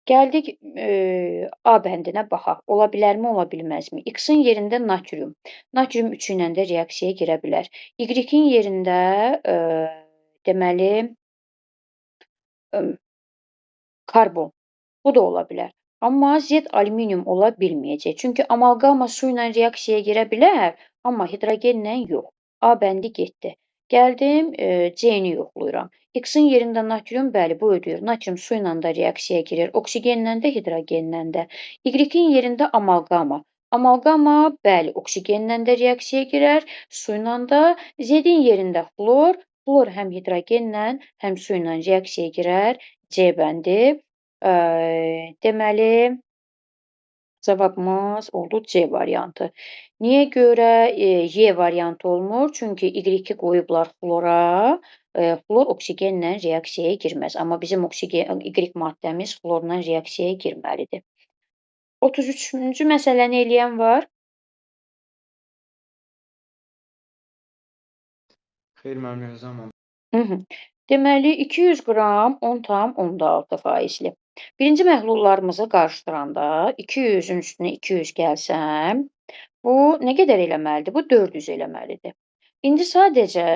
Gəldik A bəndinə baxaq. Ola bilərmi, ola bilməzmi? X-in yerində natrium. Natrium 3 ilə də reaksiyaya girə bilər. Y-in yerində deməli karbon. Bu da ola bilər. Amma Z alüminium ola bilməyəcək. Çünki amalqama su ilə reaksiyaya girə bilər, amma hidrogenlə yox. A bəndi getdi. Gəldim, C-ni yoxlayıram. X-in yerində natrium, bəli, bu ödəyir. Natrium su ilə də reaksiyaya girir, oksigenlə də, hidrogenlə də. Y-in yerində amalqama. Amalqama, bəli, oksigenlə də reaksiyaya girər, su ilə də. Z-in yerində xlor, xlor həm hidrogenlə, həm su ilə reaksiyaya girər. C bəndi. Deməli, cavabımız oldu C variantı. Niyə görə Y variantı olmur? Çünki Y-i qoyublar xlora. Xlor oksigenlə reaksiyaya girməz. Amma bizim oksigen, Y maddəmiz xlorla reaksiyaya girməlidir. 33-cü məsələni eləyən var? Xeyr, mənim yazamam. Deməli, 200 qram 10,6 faizli. Birinci məhlullarımızı qarışdıranda 200-ün üstünə 200 gəlsəm, bu nə qədər eləməlidir? Bu 400 eləməlidir. İndi sadəcə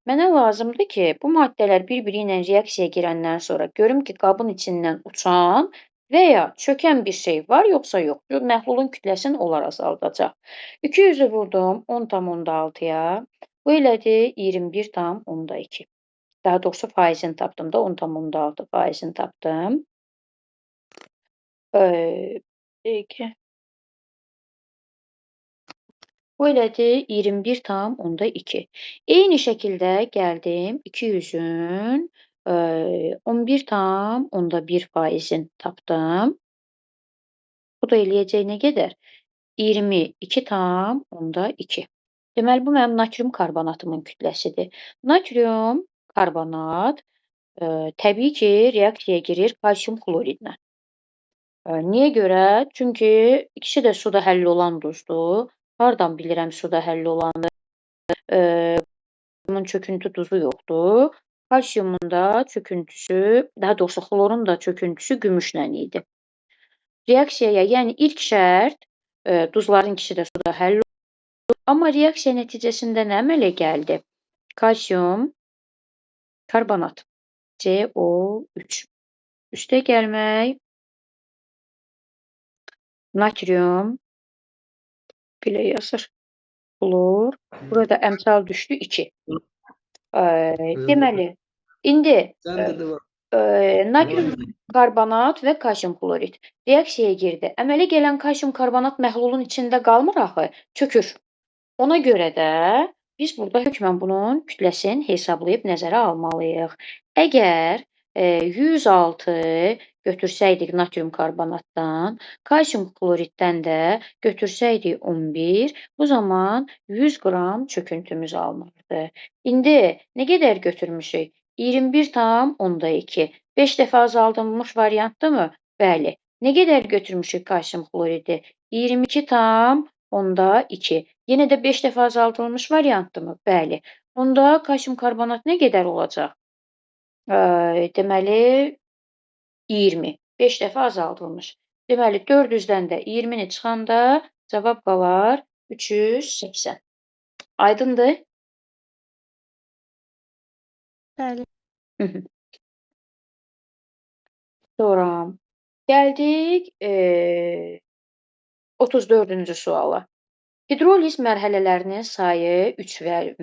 mənə lazımdır ki, bu maddələr bir-biri ilə reaksiyaya girəndən sonra görüm ki, qabın içindən uçan və ya çökən bir şey var, yoxsa yox. Məhlulun kütləsini onlar azaldacaq. 200-ü vurdum 10,6-ya. Bu elədi 21,2. Daha doğrusu faizini tapdım da 10,6 faizini tapdım. 2. Bu elədi 21,2. Eyni şəkildə gəldim 200-ün 11,1 faizini tapdım. Bu da eləyəcək nə qədər? 22,2. Deməli, bu mənim natrium karbonatımın kütləsidir. Natrium karbonat təbii ki, reaksiyaya girir kalsium xloridlə. Niyə görə? Çünki ikisi də suda həll olan duzdur. Hardan bilirəm suda həll olanı? Bunun çöküntü duzu yoxdur. Kalsiumun da çöküntüsü, daha doğrusu xlorun da çöküntüsü gümüşlə idi. Reaksiyaya, yəni ilk şərt duzların ikisi də suda həll olur. Amma reaksiya nəticəsində nə əmələ gəldi? Kalsium karbonat CO3. Üstə gəlmək natrium belə yazır. Xlor. Burada əmsal düşdü 2. Deməli, indi natrium karbonat və kalsium xlorid reaksiyaya girdi. Əmələ gələn kalsium karbonat məhlulun içində qalmır axı, çökür. Ona görə də biz burada hökmən bunun kütləsini hesablayıb nəzərə almalıyıq. Əgər 106 götürsəydik natrium karbonatdan, kalsium xloriddən də götürsəydik 11, bu zaman 100 qram çöküntümüz alınırdı. İndi nə qədər götürmüşük? 21,2. 5 dəfə azaldılmış variantdırmı? Bəli. Nə qədər götürmüşük kalsium xloridi? 22,2. Yenə də 5 dəfə azaldılmış variantdırmı? Bəli. Onda kalsium karbonat nə qədər olacaq? Deməli, 20. 5 dəfə azaldılmış. Deməli, 400-dən də 20-ni çıxanda cavab qalar 380. Aydındır? Bəli. Sonra gəldik 34-cü suala. Hidroliz mərhələlərinin sayı 3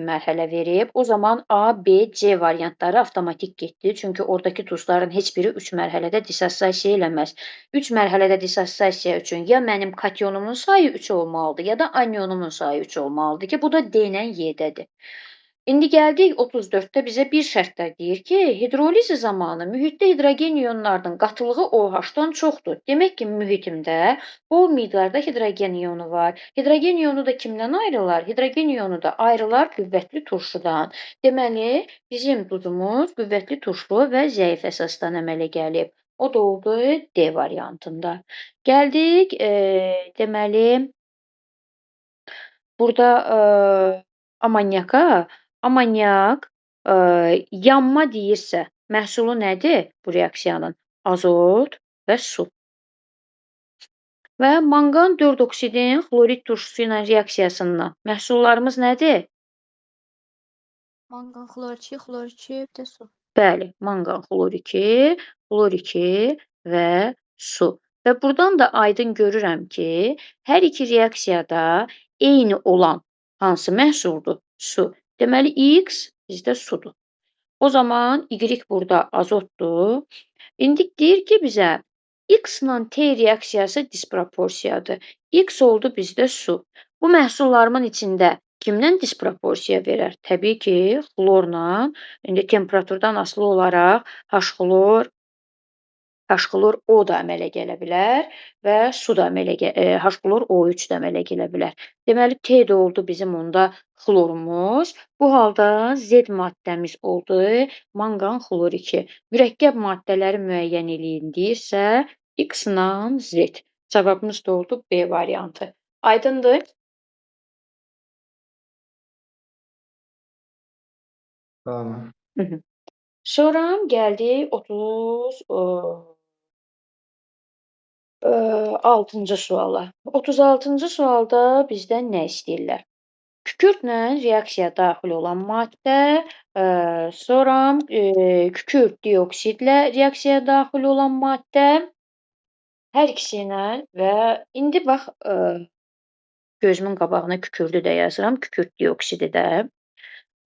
mərhələ verib. O zaman A, B, C variantları avtomatik getdi. Çünki oradakı duzların heç biri 3 mərhələdə disosiasiya eləməz. 3 mərhələdə disosiasiya üçün ya mənim kationumun sayı 3 olmalıdır, ya da anionumun sayı 3 olmalıdır ki, bu da D ilə Y-dədir. İndi gəldik 34-də bizə bir şərtdə deyir ki, hidroliz zamanı mühitdə hidrogen iyonlarının qatılığı OH-dan çoxdur. Demək ki, mühitimdə bol miqdarda hidrogen iyonu var. Hidrogen iyonu da kimdən ayrılar? Hidrogen iyonu da ayrılar qüvvətli turşudan. Deməli, bizim duzumuz qüvvətli turşu və zəif əsasdan əmələ gəlib. O da oldu D variantında. Gəldik, deməli, burada amonyaka. Amonyak yanma deyirsə, məhsulu nədir bu reaksiyanın? Azot və su. Və manqan 4 oksidin xlorid turşusu ilə reaksiyasından məhsullarımız nədir? Manqan xlor 2, xlor 2, bir də su. Bəli, manqan xlor 2, xlor 2 və su. Və buradan da aydın görürəm ki, hər iki reaksiyada eyni olan hansı məhsuldur? Su. Deməli, X bizdə sudur. O zaman Y burada azotdur. İndi deyir ki, bizə X ilə T reaksiyası disproporsiyadır. X oldu bizdə su. Bu məhsullarımın içində kimdən disproporsiya verər? Təbii ki, xlorla. İndi temperaturdan asılı olaraq H-xlor, H-xlor O da əmələ gələ bilər və su da əmələ H-xlor O3 də əmələ gələ bilər. Deməli, T də oldu bizim onda xlorumuz. Bu halda Z maddəmiz oldu manqan xlor 2. Mürəkkəb maddələri müəyyən eləyin deyirsə, X ilə Z. Cavabımız da oldu B variantı. Aydındır? Tamam. Sonra gəldik 36-cı suala. 36-cı sualda bizdən nə istəyirlər? Kükürdlə reaksiya daxil olan maddə, sonra kükürd dioksidlə reaksiya daxil olan maddə, hər ikisi ilə və indi bax, gözümün qabağına kükürdü də yazıram, kükürd dioksidi də.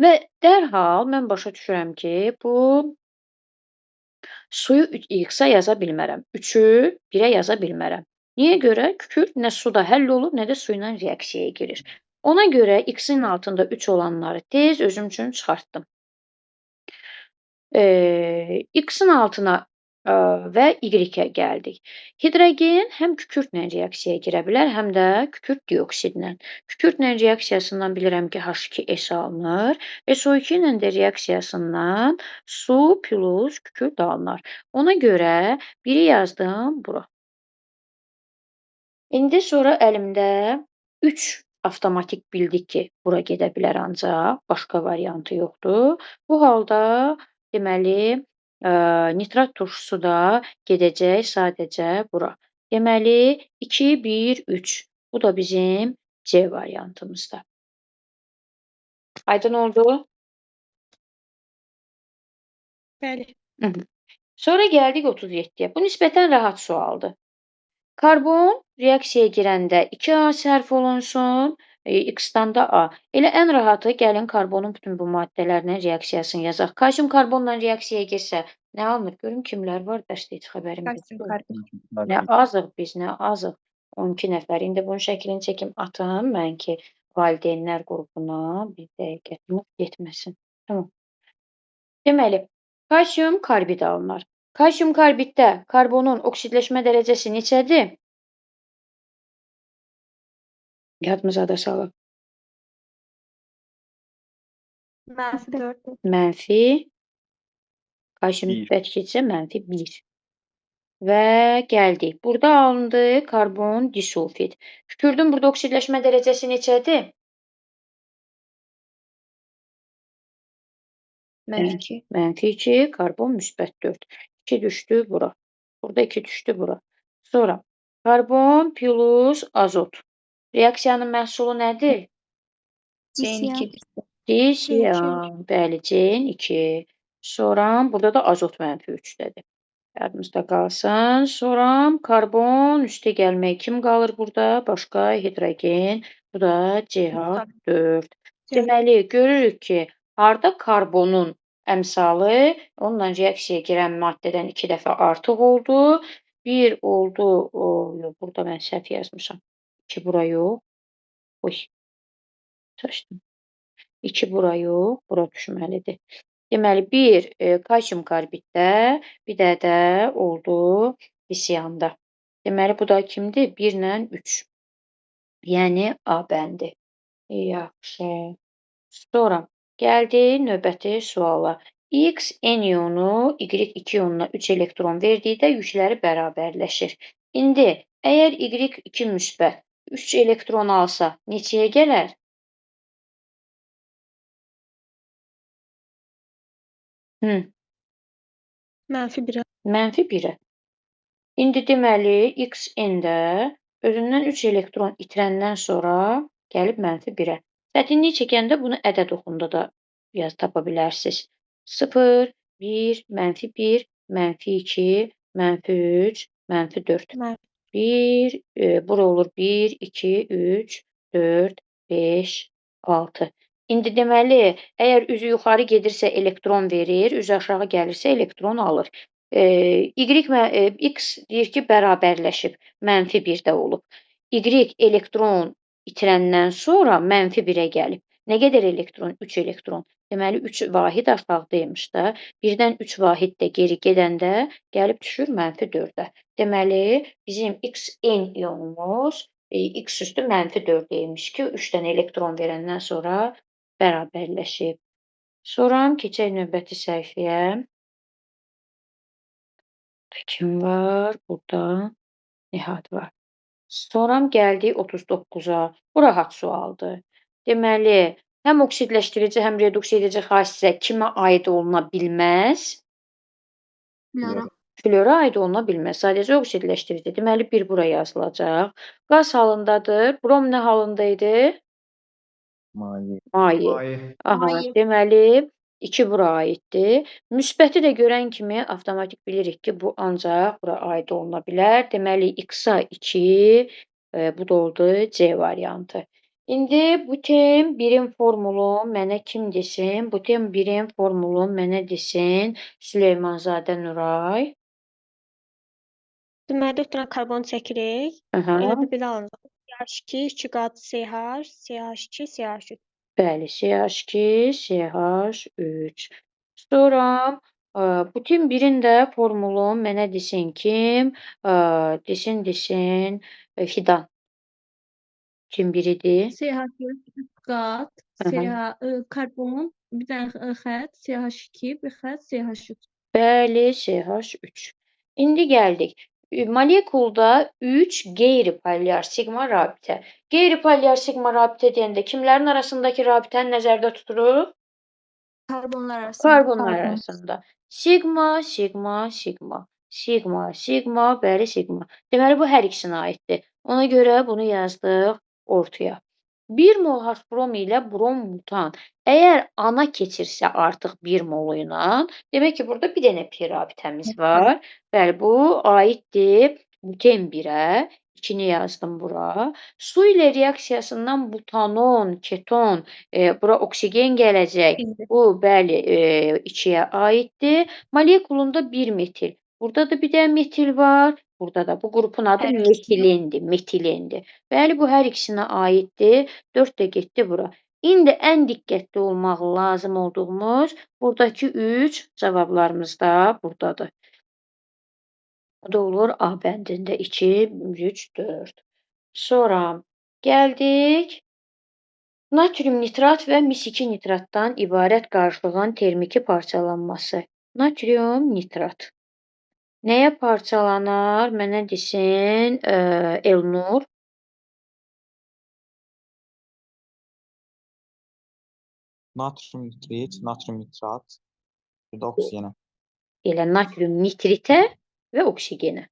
Və dərhal mən başa düşürəm ki, bu suyu X-a yaza bilmərəm. 3-ü 1-ə yaza bilmərəm. Niyə görə? Kükürd nə suda həll olur, nə də su ilə reaksiyaya girir. Ona görə X-in altında 3 olanları tez özüm üçün çıxartdım. X-in altına və Y-ə gəldik. Hidrogen həm kükürdlə reaksiyaya girə bilər, həm də kükürd dioksidlə. Kükürdlə reaksiyasından bilirəm ki, H2S alınır. SO2 ilə də reaksiyasından su plus kükürd alınır. Ona görə 1-i yazdım bura. İndi sonra əlimdə 3 avtomatik bildik ki, bura gedə bilər ancaq, başqa variantı yoxdur. Bu halda deməli, nitrat turşusu da gedəcək sadəcə bura. Deməli, 2, 1, 3. Bu da bizim C variantımızda. Aydın oldu? Bəli. Sonra gəldik 37-yə. Bu nisbətən rahat sualdır. Karbon reaksiyaya girəndə 2A sərf olunsun, X-dan da A. Elə ən rahatı gəlin karbonun bütün bu maddələrlə reaksiyasını yazaq. Kalsium karbonla reaksiyaya girsə nə alınır? Görüm kimlər var dərsdə, heç xəbərim yoxdur. Nə azıq biz, nə azıq. 12 nəfər. İndi bunun şəklini çəkim atım mən ki, valideynlər qrupuna bir dəqiqə getməsin. Tamam. Deməli, kalsium karbid alınır. Kalsium karbiddə karbonun oksidləşmə dərəcəsi neçədir? Yadımıza da salaq. Mənfi 4. Mənfi. Kalsium müsbət keçsə mənfi 1. Və gəldik. Burada alındı karbon disulfid. Kükürdün burada oksidləşmə dərəcəsi neçədir? Mənfi 2. Mənfi 2, karbon müsbət 4. 2 düşdü bura. Burada 2 düşdü bura. Sonra karbon plus azot. Reaksiyanın məhsulu nədir? CN2. Disiyan. Bəli, CN2. Sonra burada da azot mənfi 3-dədir. Yadımızda qalsın. Sonra karbon üstə gəlmək kim qalır burada? Başqa hidrogen. Bu da CH4. Deməli, görürük ki, harda karbonun əmsalı, onunla reaksiyaya girən maddədən 2 dəfə artıq oldu. 1 oldu, yox, burada mən səhv yazmışam. 2 bura yox. Oy, çaşdım. 2 bura yox, bura düşməlidir. Deməli, 1 kalsium karbiddə, bir də də oldu disiyanda. Deməli, bu da kimdir? 1 ilə 3. Yəni, A bəndi. Yaxşı. Sonra gəldi növbəti suala. X N ionu Y2 ionuna 3 elektron verdikdə yükləri bərabərləşir. İndi, əgər Y2 müsbət 3 elektron alsa, neçəyə gələr? Mənfi 1-ə. Mənfi 1-ə. İndi deməli, X N-də Özündən 3 elektron itirəndən sonra gəlib mənfi 1-ə. Çətinlik çəkəndə bunu ədəd oxunda da yaz tapa bilərsiniz. 0, 1, mənfi 1, mənfi 2, mənfi 3, mənfi 4. 1, bura olur 1, 2, 3, 4, 5, 6. İndi deməli, əgər üzü yuxarı gedirsə elektron verir, üzü aşağı gəlirsə elektron alır. Y, X deyir ki, bərabərləşib, mənfi 1-də olub. Y elektron itirəndən sonra mənfi 1-ə gəlib. Nə qədər elektron? 3 elektron. Deməli, 3 vahid aşağıdaymış da. 1-dən 3 vahid də geri gedəndə gəlib düşür mənfi 4-ə. Deməli, bizim XN ionumuz X üstü mənfi 4 imiş ki, 3 dənə elektron verəndən sonra bərabərləşib. Sonra keçək növbəti səhifəyə. Kim var? Burada Nihat var. Sonra gəldik 39-a. Bu rahat sualdır. Deməli, həm oksidləşdirici, həm reduksiya edici xassiyyət kimə aid oluna bilməz? Flora. Flora aid oluna bilməz. Sadəcə oksidləşdirici. Deməli, 1 bura yazılacaq. Qaz halındadır. Brom nə halında idi? Maye. Maye. Maye. Aha, Maye. deməli 2 bura aiddir. Müsbəti də görən kimi avtomatik bilirik ki, bu ancaq bura aid oluna bilər. Deməli, X-a 2, bu da oldu C variantı. İndi buten 1-in formulu mənə kim desin? Buten 1-in formulu mənə desin Süleymanzadə Nuray. Deməli, 4 dənə karbon çəkirik. Elə bir belə alınacaq. CH2, 2 qat CH, CH2, CH3. Bəli, CH2, CH3. Sonra buten 1-in də formulu mənə desin kim? Desin Fidan. Kim biridir? CH3 qat, CH karbon, bir dənə xətt, CH2, bir xətt, CH3. Bəli, CH3. İndi gəldik. Molekulda 3 qeyri-polyar siqma rabitə. Qeyri-polyar siqma rabitə deyəndə kimlərin arasındakı rabitəni nəzərdə tuturuq? Karbonlar arasında. Karbonlar Karbon. arasında. Siqma, siqma, siqma. Siqma, siqma, bəli, siqma. Deməli, bu hər ikisinə aiddir. Ona görə bunu yazdıq ortaya. 1 mol H brom ilə brom butan. Əgər ana keçirsə artıq 1 molu ilə, demək ki, burada bir dənə pi rabitəmiz var. Bəli, bu aiddir buten 1-ə. 2-ni yazdım bura. Su ilə reaksiyasından butanon, keton, bura oksigen gələcək. Bu, bəli, 2-yə aiddir. Molekulunda 1 metil. Burada da bir dənə metil var. Burada da bu qrupun adı metilendir, metilendir. Bəli, bu hər ikisinə aiddir. 4 də getdi bura. İndi ən diqqətli olmaq lazım olduğumuz buradakı 3 cavablarımız da buradadır. O da olur A bəndində 2, 3, 4. Sonra gəldik. Natrium nitrat və mis 2 nitratdan ibarət qarışığın termiki parçalanması. Natrium nitrat. Nəyə parçalanar? Mənə desin Elnur. Natrium nitrit, natrium nitrat, bir də oksigenə. Elə natrium nitritə və oksigenə.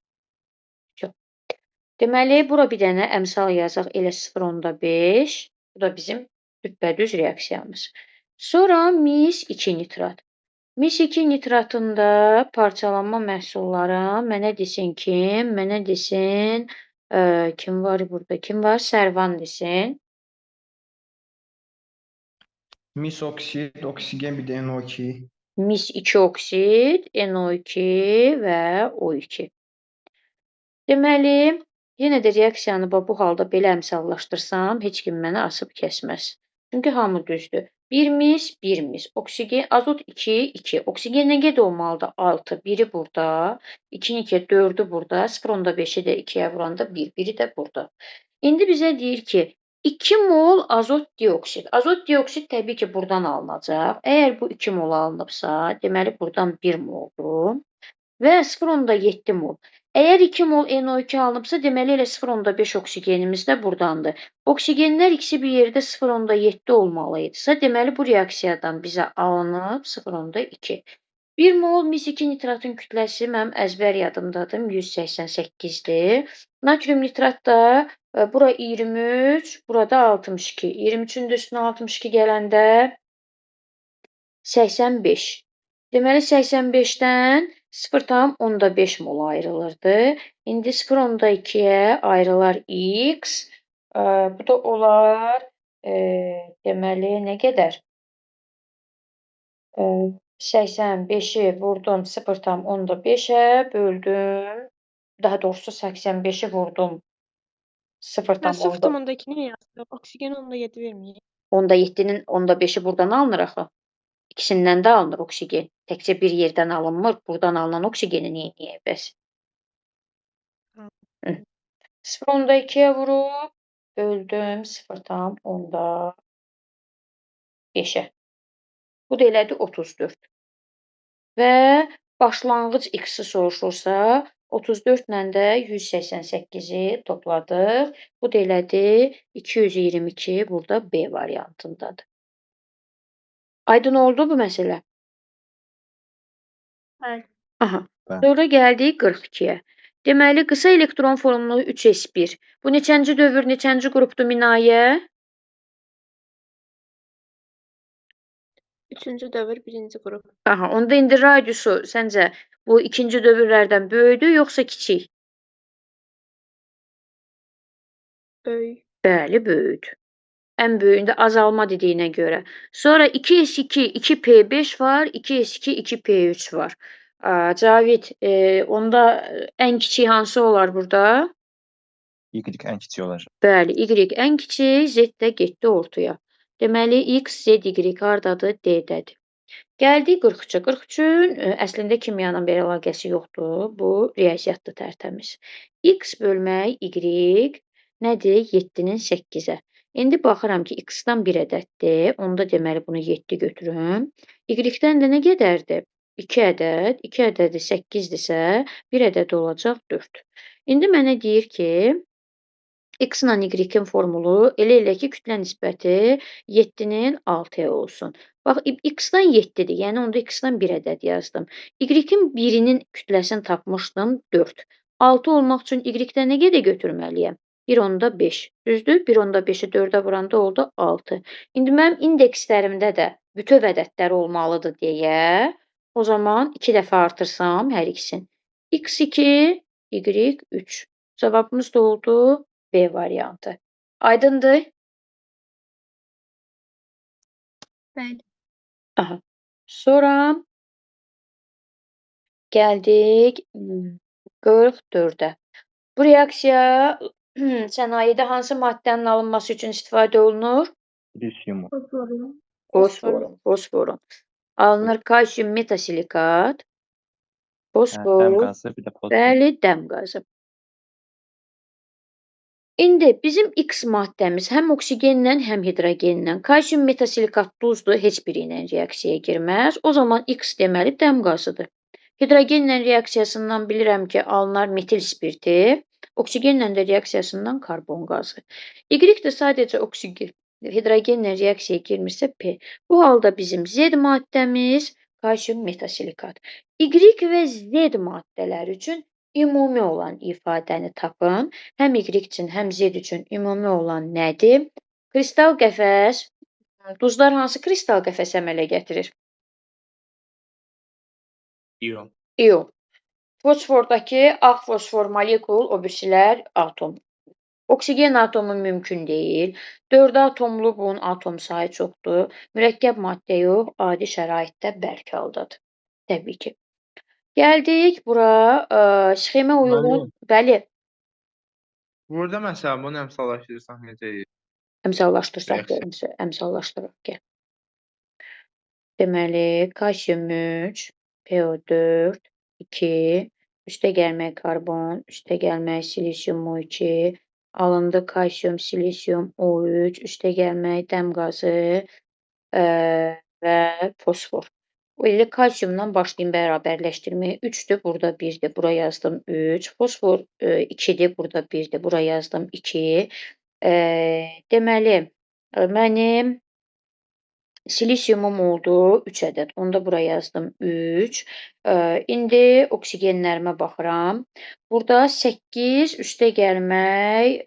Çox. Deməli, bura bir dənə əmsal yazaq. Elə 0,5. Bu da bizim düppədüz reaksiyamız. Sonra mis 2 nitrat. Mis 2 nitratında parçalanma məhsulları mənə desin kim? Mənə desin kim var burada? Kim var? Sərvan desin. Mis oksid, oksigen bir də NO2. Mis 2 oksid, NO2 və O2. Deməli, yenə də reaksiyanı bu halda belə əmsallaşdırsam, heç kim mənə asıb kəsməz. Çünki hamı düzdür. 1 mis, 1 mis. Oksigen, azot 2, 2. Oksigen nə qədər olmalıdır? 6. Biri burada, 2-ni 2-yə, 4-ü burada, 0,5-i də 2-yə vuranda 1, biri də burada. İndi bizə deyir ki, 2 mol azot dioksid. Azot dioksid təbii ki, buradan alınacaq. Əgər bu 2 mol alınıbsa, deməli buradan 1 moldur. Və 0,7 mol. Əgər 2 mol NO2 alınıbsa, deməli elə 0,5 oksigenimiz də burdandır. Oksigenlər ikisi bir yerdə 0,7 olmalı idisə, deməli bu reaksiyadan bizə alınıb 0,2. 1 mol mis 2 nitratın kütləsi mənim əzbər yadımdadır, 188-dir. Natrium nitrat da bura 23, burada 62. 23-ün də üstünə 62 gələndə 85. Deməli, 85-dən 0,5 mol ayrılırdı. İndi 0,2-yə ayrılar x. Bu da olar, deməli, nə qədər? 85-i vurdum 0,5-ə, böldüm. Daha doğrusu 85-i vurdum 0,2 0,2-ni yazdım. Oksigen 0,7 verməyib. 0,7-nin 0,5-i buradan alınır axı. İkisindən də alınır oksigen. Təkcə bir yerdən alınmır. Buradan alınan oksigeni neyniyək bəs? 0,2-yə vurub, böldüm 0,5-ə. Bu da elədi 34. Və başlanğıc x-i soruşursa, 34 ilə də 188-i topladıq. Bu da elədi 222, burada B variantındadır. Aydın oldu bu məsələ? Bəli. Aha. Bəli. Sonra gəldik 42-yə. Deməli, qısa elektron formulu 3s1. Bu neçənci dövr, neçənci qrupdur Minayə? 3-cü dövr, 1-ci qrup. Aha, onda indi radiusu səncə bu ikinci dövrlərdən böyükdür yoxsa kiçik? Böyük. Bəli, böyükdür. Ən böyüyündə azalma dediyinə görə. Sonra 2s2, 2p5 var, 2s2, 2p3 var. Cavid, onda ən kiçik hansı olar burada? Y ən kiçik olacaq. Bəli, Y ən kiçik, Z də getdi ortaya. Deməli, X, Z, Y hardadır? D-dədir. Gəldik 43-ə. 43-ün əslində kimyanın bir əlaqəsi yoxdur. Bu, riyaziyyatdır tərtəmiz. X bölmək Y nədir? 7-nin 8-ə. İndi baxıram ki, X-dan 1 ədəddir. Onda deməli, bunu 7 götürüm. Y-dən də nə qədərdir? 2 ədəd. 2 ədədi 8-dirsə, 1 ədədi olacaq 4. İndi mənə deyir ki, X ilə Y-in formulu elə-elə ki, kütlə nisbəti 7-nin 6-ya olsun. Bax, X-dan 7-dir, yəni onda X-dan 1 ədəd yazdım. Y-in 1-inin kütləsini tapmışdım 4. 6 olmaq üçün Y-dən nə qədər götürməliyəm? 1,5. Düzdür? 1,5-i 4-ə vuranda oldu 6. İndi mənim indekslərimdə də bütöv ədədlər olmalıdır deyə, o zaman 2 dəfə artırsam hər ikisini. X2, Y3. Cavabımız da oldu B variantı. Aydındır? Bəli. Aha. Sonra gəldik 44-ə. Bu reaksiya sənayedə hansı maddənin alınması üçün istifadə olunur? Silisium. Fosforun. Fosforun. Fosforun. Alınır kalsium metasilikat, fosfor, Dəm qazı, bir də fosfor. Bəli, dəm qazı. İndi bizim X maddəmiz həm oksigenlə, həm hidrogenlə. Kalsium metasilikat duzdur, heç biri ilə reaksiyaya girməz. O zaman X deməli dəm qazıdır. Hidrogenlə reaksiyasından bilirəm ki, alınar metil spirti, oksigenlə də reaksiyasından karbon qazı. Y də sadəcə oksigen, hidrogenlə reaksiyaya girmirsə P. Bu halda bizim Z maddəmiz kalsium metasilikat. Y və Z maddələri üçün ümumi olan ifadəni tapın. Həm Y üçün, həm Z üçün ümumi olan nədir? Kristal qəfəs. Duzlar hansı kristal qəfəs əmələ gətirir? İyon. İyon. Fosfordakı ağ fosfor molekul, o birisilər atom. Oksigen atomu mümkün deyil. 4 atomlu bunun atom sayı çoxdur. Mürəkkəb maddə yox, adi şəraitdə bərk haldadır. Təbii ki. Gəldik bura, sxemə uyğun. Bəli. Burada məsələn bunu əmsallaşdırsaq necə eləyir? Əmsallaşdırsaq, əmsallaşdıraq, gəl. Deməli, kalsium 3, PO4, 2, üstə gəlmək karbon, üstə gəlmək silisium O2, alındı kalsium, silisium O3, üstə gəlmək dəm qazı və fosfor. Elə kalsiumdan başlayım bərabərləşdirməyə. 3-dür, burada 1-dir, bura yazdım 3. Fosfor 2-dir, burada 1-dir, bura yazdım 2. Deməli, mənim Silisiumum oldu 3 ədəd. Onda bura yazdım 3. İndi oksigenlərimə baxıram. Burada 8 üstə gəlmək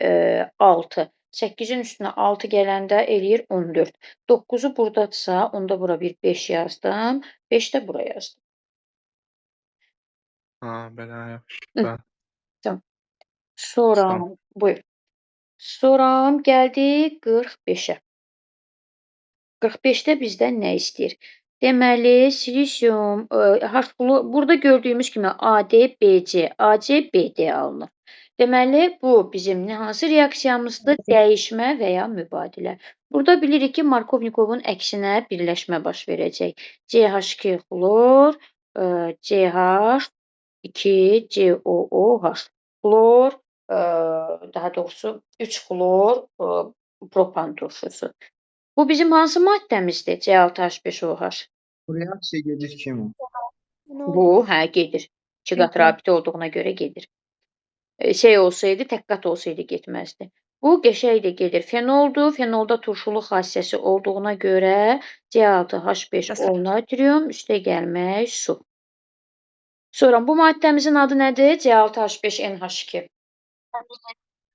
6. 8-in üstünə 6 gələndə eləyir 14. 9-u buradadırsa, onda bura bir 5 yazdım. 5 də bura yazdım. Ha, belə yaxşı. Tamam. Sonra, buyur. Sonra gəldik 45-ə. 45-də bizdən nə istəyir? Deməli, silisium, burada gördüyümüz kimi AD, BC, AC, BD alınır. Deməli, bu bizim hansı reaksiyamızdır? Dəyişmə və ya mübadilə. Burada bilirik ki, Markovnikovun əksinə birləşmə baş verəcək. CH2 xlor, CH2 COOH. Xlor, daha doğrusu 3 xlor propan turşusu. Bu bizim hansı maddəmizdir? C6H5OH. Bu reaksiya gedir kimi. Bu, hə, gedir. İki qat rabitə olduğuna görə gedir. Şey olsaydı, tək qat olsaydı getməzdi. Bu, qəşəng də gedir. Fenoldur. Fenolda turşuluq xassəsi olduğuna görə C6H5O natrium, üstə gəlmək su. Sonra bu maddəmizin adı nədir? C6H5NH2.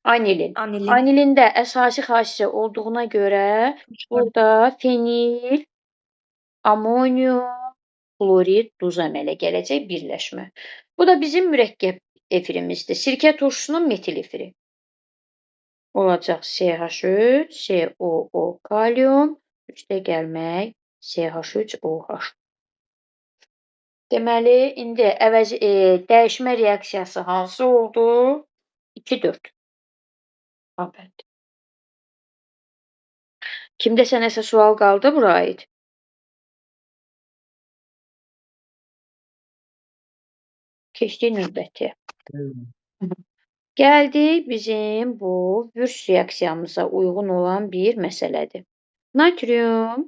Anilin. Anilin. Anilində əsasi xassə olduğuna görə burada fenil, amonium, xlorid, duz əmələ gələcək birləşmə. Bu da bizim mürəkkəb efirimizdir. Sirkə turşusunun metil efiri. Olacaq CH3, COO kalium, üstə gəlmək CH3OH. Deməli, indi əvəz dəyişmə reaksiyası hansı oldu? 2-4. Abənd. Kimdəsə nəsə sual qaldı bura aid? Keçdik növbətiyə. Gəldik bizim bu Würtz reaksiyamıza uyğun olan bir məsələdir. Natrium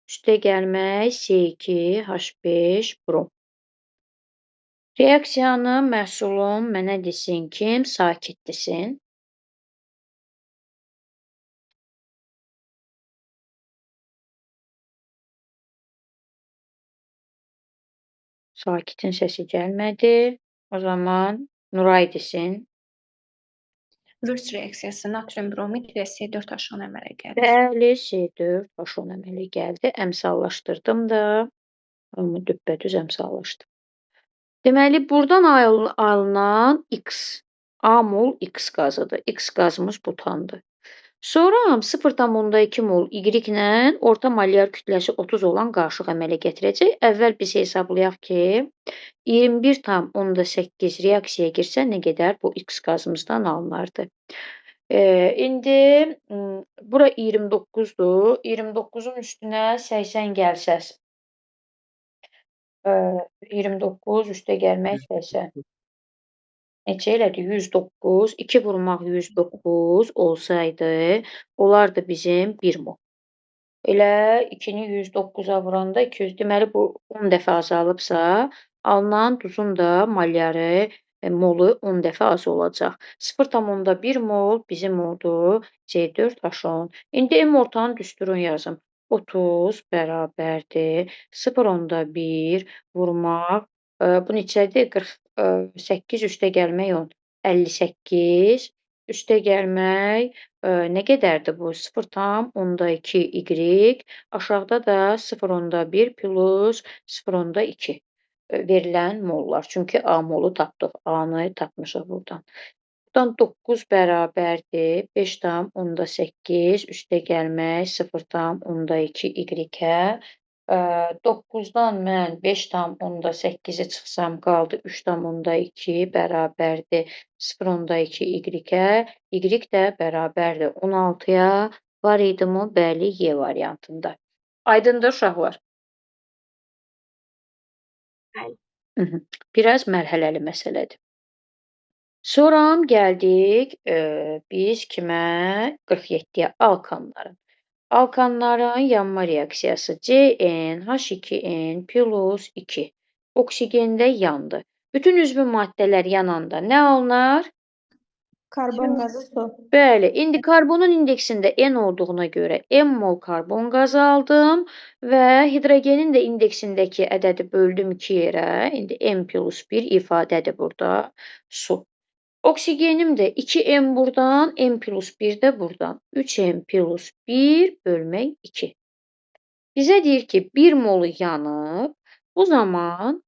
üstə gəlmək C2H5 brom. Reaksiyanın məhsulun mənə desin kim? Sakit desin. Sakitin səsi gəlmədi. O zaman Nuray desin. Würtz reaksiyası natrium bromid və C4H10 əmələ gəlir. Bəli, C4H10 əmələ gəldi. Əmsallaşdırdım da. Amma düppədüz əmsallaşdım. Deməli, buradan alınan X, A mol X qazıdır. X qazımız butandır. Sonra 0,2 mol Y ilə orta molyar kütləsi 30 olan qarışıq əmələ gətirəcək. Əvvəl biz hesablayaq ki, 21,8 reaksiyaya girsə nə qədər bu X qazımızdan alınardı. İndi bura 29-dur. 29-un üstünə 80 gəlsəz. 29 üstə gəlmək 80. Neçə elədi? 109. 2 vurmaq 109 olsaydı, olardı bizim 1 mol. Elə 2-ni 109-a vuranda 200. Deməli, bu 10 dəfə azalıbsa, alınan duzun da molyarı, molu 10 dəfə az olacaq. 0,1 mol bizim oldu C4H10. İndi M ortanın düsturunu yazım. 30 bərabərdir 0,1 vurmaq. Bu neçədir? 48 üstə gəlmək 10. 58 üstə gəlmək nə qədərdir bu? 0,2 Y. Aşağıda da 0,1 plus 0,2 verilən mollar. Çünki A molu tapdıq. A-nı tapmışıq buradan. Buradan 9 bərabərdir 5,8 üstə gəlmək 0,2 Y-ə. 9-dan mən 5,8-i çıxsam qaldı 3,2 bərabərdir 0,2 Y-ə. Y də bərabərdir 16-ya. Var idi mı? Bəli, Y variantında. Aydındır uşaqlar? Bəli. Biraz mərhələli məsələdir. Sonra gəldik biz kimə? 47-yə, alkanların. Alkanların yanma reaksiyası CN, H2N plus 2 oksigendə yandı. Bütün üzvü maddələr yananda nə alınar? Karbon qazı su. Bəli, indi karbonun indeksində N olduğuna görə M mol karbon qazı aldım və hidrogenin də indeksindəki ədədi böldüm 2 yerə. İndi M plus 1 ifadədir burada su. Oksigenim də 2M buradan, M plus 1 də buradan. 3M plus 1 bölmək 2. Bizə deyir ki, 1 molu yanıb. Bu zaman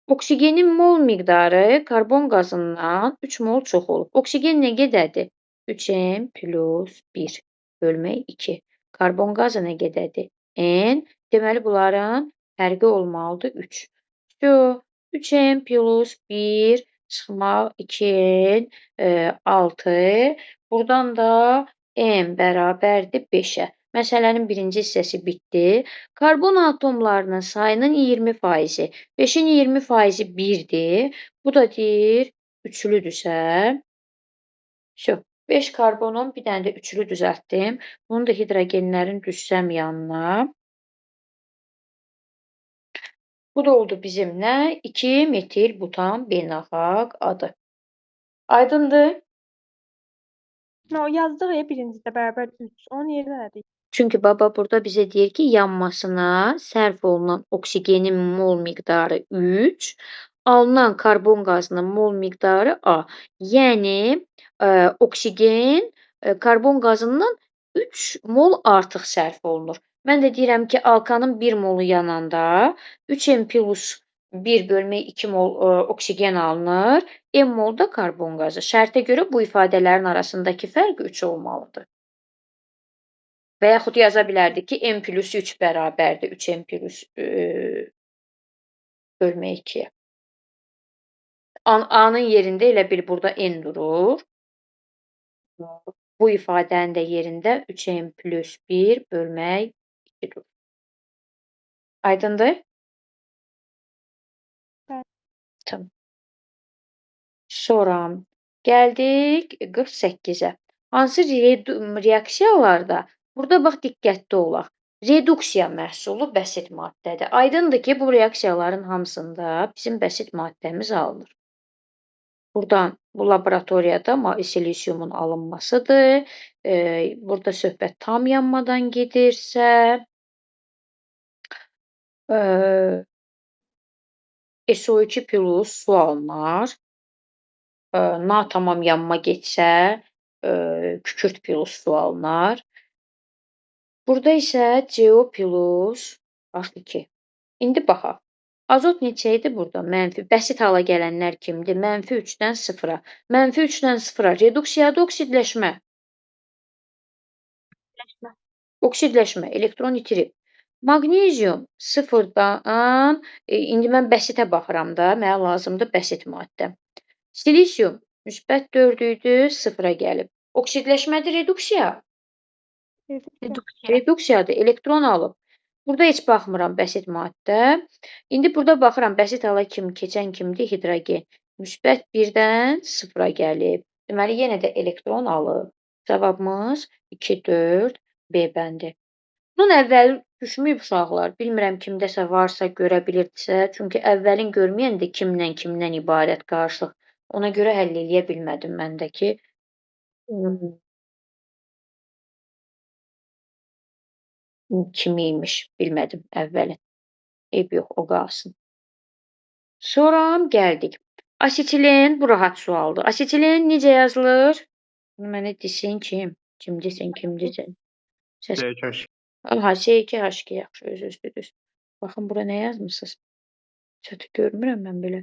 oksigenin mol miqdarı karbon qazından 3 mol çox olub. Oksigen nə qədərdir? 3M plus 1 bölmək 2. Karbon qazı nə qədərdir? N. Deməli, bunların fərqi olmalıdır 3. 3M plus 1 çıxmaq 2N 6. Buradan da M bərabərdir 5-ə. Məsələnin birinci hissəsi bitdi. Karbon atomlarının sayının 20%-i. 5-in 20%-i 1-dir. Bu da deyir, üçlüdürsə. 5 karbonun bir dənə də üçlü düzəltdim. Bunu da hidrogenlərin düzsəm yanına. Bu da oldu bizim nə? 2 metil butan beynəlxalq adı. Aydındır? No, yazdıq ya birincidə bərabər 3. Onun yerinə nədir? Çünki baba burada bizə deyir ki, yanmasına sərf olunan oksigenin mol miqdarı 3, alınan karbon qazının mol miqdarı A. Yəni, oksigen karbon qazından 3 mol artıq sərf olunur. Mən də deyirəm ki, alkanın 1 molu yananda 3M plus 1 bölmək 2 mol oksigen alınır, M mol da karbon qazı. Şərtə görə bu ifadələrin arasındakı fərq 3 olmalıdır. Və yaxud yaza bilərdik ki, M plus 3 bərabərdir 3M plus bölmək 2-yə. A-nın yerində elə bil burada N durur. Bu ifadənin də yerində 3M plus 1 bölmək 2 durur. Aydındır? Bəli. Tamam. Sonra gəldik 48-ə. Hansı reaksiyalarda? Burada bax, diqqətli olaq. Reduksiya məhsulu bəsit maddədir. Aydındır ki, bu reaksiyaların hamısında bizim bəsit maddəmiz alınır. Buradan bu laboratoriyada silisiumun alınmasıdır. Burada söhbət tam yanmadan gedirsə, SO2 plus su alınar. Natamam yanma getsə, kükürt plus su alınar. Burada isə CO plus H2. İndi baxaq. Azot neçə idi burada? Mənfi. Bəsit hala gələnlər kimdir? Mənfi 3-dən 0-a. Mənfi 3-dən 0-a. Reduksiyada oksidləşmə. Oksidləşmə. Elektron itirib. Maqnezium 0-dan, indi mən bəsitə baxıram da, mənə lazımdır bəsit maddə. Silisium müsbət 4 idi, 0-a gəlib. Oksidləşmədir, reduksiya? Reduksiya. Reduksiyadır, elektron alıb. Burada heç baxmıram bəsit maddə. İndi burada baxıram bəsit hala kim, keçən kimdir? Hidrogen. Müsbət 1-dən 0-a gəlib. Deməli, yenə də elektron alıb. Cavabımız 2, 4, B bəndi. Bunun əvvəli düşməyib uşaqlar. Bilmirəm kimdəsə varsa görə bilirdisə. Çünki əvvəlin görməyəndə kimlə kimdən ibarət qarışıq. Ona görə həll eləyə bilmədim mən də ki. Kimi imiş, bilmədim əvvəlin. Eyb yox, o qalsın. Sonra gəldik. Asetilen, bu rahat sualdır. Asetilen necə yazılır? Bunu mənə desin kim? Kim desin, kim desin? Səs. C2H2. Aha, C2H2, yaxşı, öz-özlü düz. Baxın, bura nə yazmısınız? Çatı görmürəm mən belə.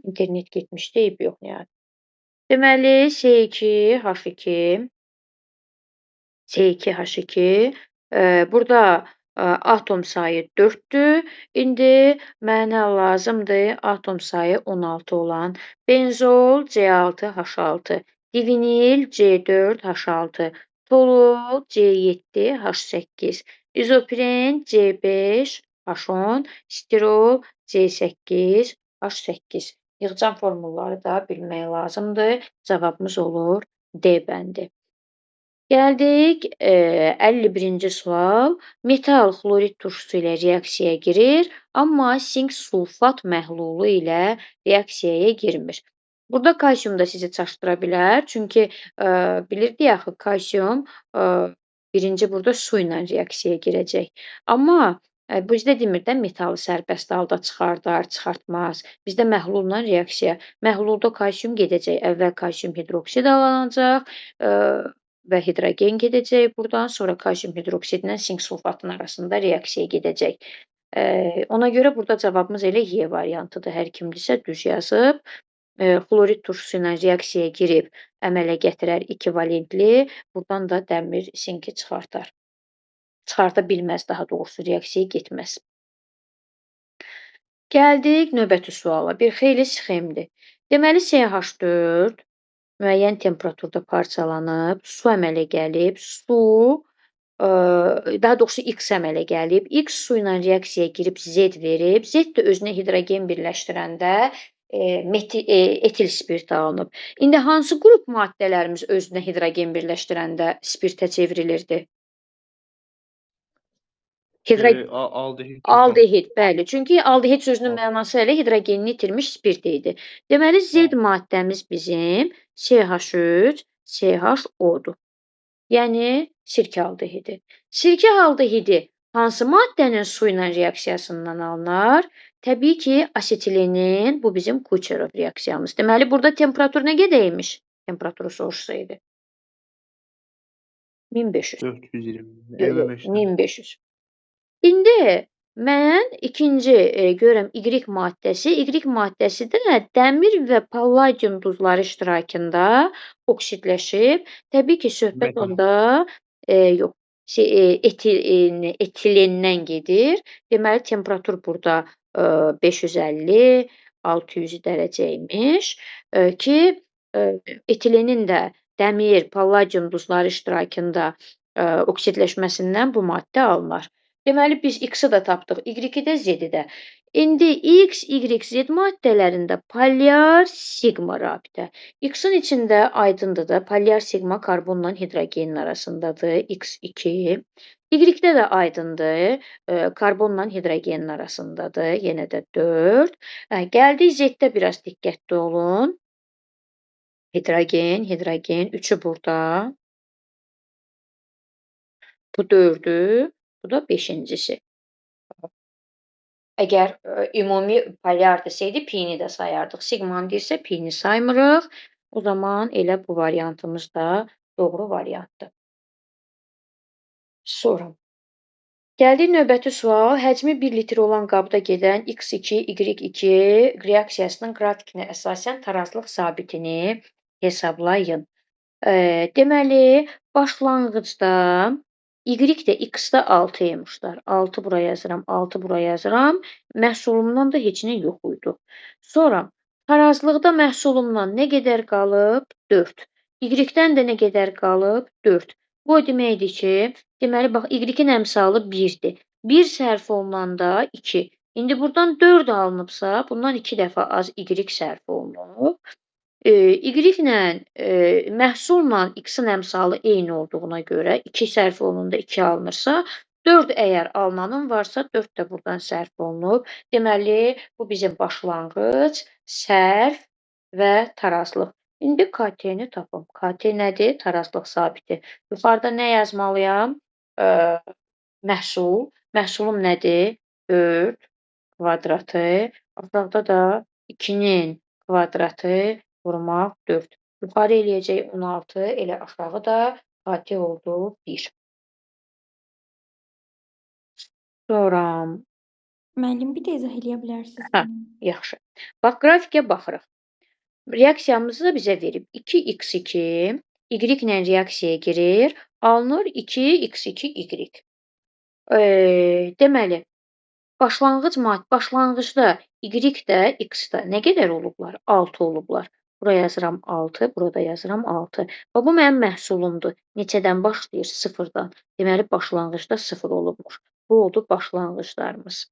İnternet getmişdi, eyb yox, nəhayət. Deməli, C2H2, C2H2, burada atom sayı 4-dür. İndi mənə lazımdır atom sayı 16 olan benzol C6H6, divinil C4H6, tolol C7H8, izopren C5H10, stirol C8H8. Yığcam formulları da bilmək lazımdır. Cavabımız olur D bəndi. Gəldik 51-ci sual. Metal xlorid turşusu ilə reaksiyaya girir, amma sink sulfat məhlulu ilə reaksiyaya girmir. Burada kalsium da sizi çaşdıra bilər. Çünki bilirdik axı kalsium birinci burada su ilə reaksiyaya girəcək. Amma bizdə demir də metalı sərbəst halda çıxardar, çıxartmaz. Bizdə məhlulla reaksiya. Məhlulda kalsium gedəcək. Əvvəl kalsium hidroksid alınacaq və hidrogen gedəcək buradan. Sonra kalsium hidroksidlə sink sulfatın arasında reaksiya gedəcək. Ona görə burada cavabımız elə Y variantıdır. Hər kimdirsə düz yazıb. Xlorid turşusu ilə reaksiyaya girib əmələ gətirər 2 valentli. Buradan da dəmir sinki çıxartar. Çıxarda bilməz, daha doğrusu reaksiyaya getməz. Gəldik növbəti suala. Bir xeyli sxemdir. Deməli, CH4 müəyyən temperaturda parçalanıb, su əmələ gəlib, su, daha doğrusu X əmələ gəlib, X su ilə reaksiyaya girib Z verib, Z də özünə hidrogen birləşdirəndə etil spirt alınıb. İndi hansı qrup maddələrimiz özünə hidrogen birləşdirəndə spirtə çevrilirdi? Aldehid. Aldehid, bəli. Çünki aldehid sözünün mənası elə hidrogenini itirmiş spirt idi. Deməli, Z maddəmiz bizim CH3, CHO-dur. Yəni, sirkə aldehidi. Sirkə aldehidi hansı maddənin su ilə reaksiyasından alınar? Təbii ki, asetilenin, bu bizim Kuçerov reaksiyamız. Deməli, burada temperatur nə qədər imiş? Temperaturu soruşsaydı. 1500. 420. 1500. İndi mən ikinci görürəm Y maddəsi. Y maddəsi də dəmir və palladium duzları iştirakında oksidləşib. Təbii ki, söhbət onda yox, etilenden gedir. Deməli, temperatur burada 550-600 dərəcə imiş ki, etilenin də dəmir, palladium duzları iştirakında oksidləşməsindən bu maddə alınar. Deməli, biz X-i də tapdıq, Y-i də, Z-i də. İndi X, Y, Z maddələrində polyar siqma rabitə. X-in içində aydındır da, polyar siqma karbonla hidrogenin arasındadır, X2. Y-də də aydındır, karbonla hidrogenin arasındadır, yenə də 4. Gəldik Z-də biraz diqqətli olun. Hidrogen, hidrogen, 3-ü burada. Bu 4-ü. Bu da 5-incisi. Əgər ümumi polyar desəydi, pi-ni də sayardıq. Siqmanı deyirsə, pi-ni saymırıq. O zaman elə bu variantımız da doğru variantdır. Sonra. Gəldik növbəti sual. Həcmi 1 litr olan qabda gedən X2, Y2 reaksiyasının qrafikinə əsasən tarazlıq sabitini hesablayın. Deməli, başlanğıcda Y də X-də 6 imişlər. 6 bura yazıram, 6 bura yazıram. Məhsulumdan da heç nə yox idi. Sonra tarazlıqda məhsulumdan nə qədər qalıb? 4. Y-dən də nə qədər qalıb? 4. Bu o deməkdir ki, deməli, bax, Y-in əmsalı 1-dir. 1 sərf olunanda 2. İndi buradan 4 alınıbsa, bundan 2 dəfə az Y sərf olunub. Y-ilə məhsulla X-in əmsalı eyni olduğuna görə 2 sərf olunanda 2 alınırsa, 4 əgər alınanın varsa, 4 də buradan sərf olunub. Deməli, bu bizim başlanğıc, sərf və tarazlıq. İndi KT-ni tapım. KT nədir? Tarazlıq sabiti. Yuxarıda nə yazmalıyam? Məhsul. Məhsulum nədir? 4 kvadratı. Aşağıda da 2-nin kvadratı vurmaq 4. Yuxarı eləyəcək 16, elə aşağı da KT oldu 1. Sonra... Müəllim, bir də izah eləyə bilərsiniz? Hə, yaxşı. Bax, qrafikə baxırıq. Reaksiyamızı da bizə verib. 2x2, Y ilə reaksiyaya girir, alınır 2x2, Y. Deməli, başlanğıcda Y də X də nə qədər olublar? 6 olublar. Bura yazıram 6, burada yazıram 6. Bax, bu mənim məhsulumdur. Neçədən başlayır? 0-dan. Deməli, başlanğıcda 0 olubmuş. Bu oldu başlanğıclarımız.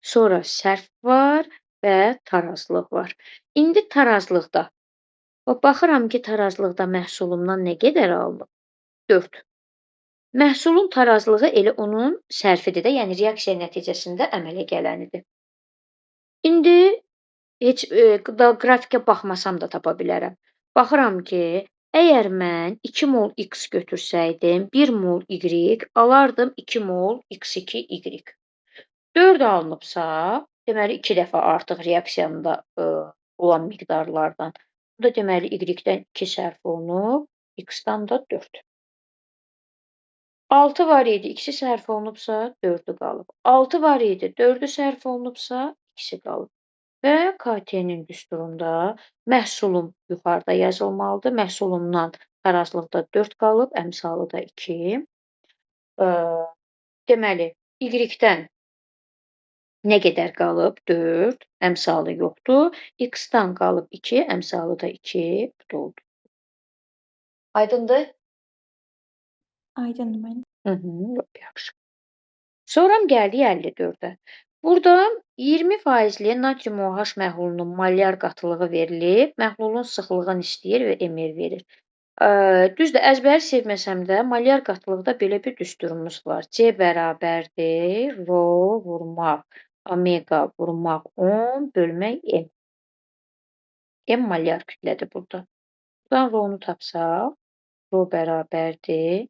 Sonra sərf var və tarazlıq var. İndi tarazlıqda. Bax, baxıram ki, tarazlıqda məhsulumdan nə qədər alınıb? 4. Məhsulun tarazlığı elə onun sərfidir də, yəni reaksiya nəticəsində əmələ gələnidir. İndi Heç da qrafikə baxmasam da tapa bilərəm. Baxıram ki, əgər mən 2 mol X götürsəydim, 1 mol Y alardım 2 mol X2 Y. 4 alınıbsa, deməli 2 dəfə artıq reaksiyamda olan miqdarlardan. Bu da deməli Y-dən 2 sərf olunub, X-dan da 4. 6 var idi, 2-si sərf olunubsa, 4-ü qalıb. 6 var idi, 4-ü sərf olunubsa, 2-si qalıb. Və KT-nin düsturunda məhsulum yuxarıda yazılmalıdır. Məhsulumdan tarazlıqda 4 qalıb, əmsalı da 2. Deməli, Y-dən nə qədər qalıb? 4, əmsalı yoxdur. X-dan qalıb 2, əmsalı da 2. Bu da oldu. Aydındır? Aydındır müəllim. Yaxşı. Sonra gəldik 54-ə. Burada 20%li natrium OH məhlulunun molyar qatılığı verilib, məhlulun sıxlığını istəyir və MR verir. Düzdür, əzbəri sevməsəm də molyar qatılıqda belə bir düsturumuz var. C bərabərdir rho vurmaq omega vurmaq 10 bölmək M. M molyar kütlədir burada. Buradan rho-nu tapsaq, rho bərabərdir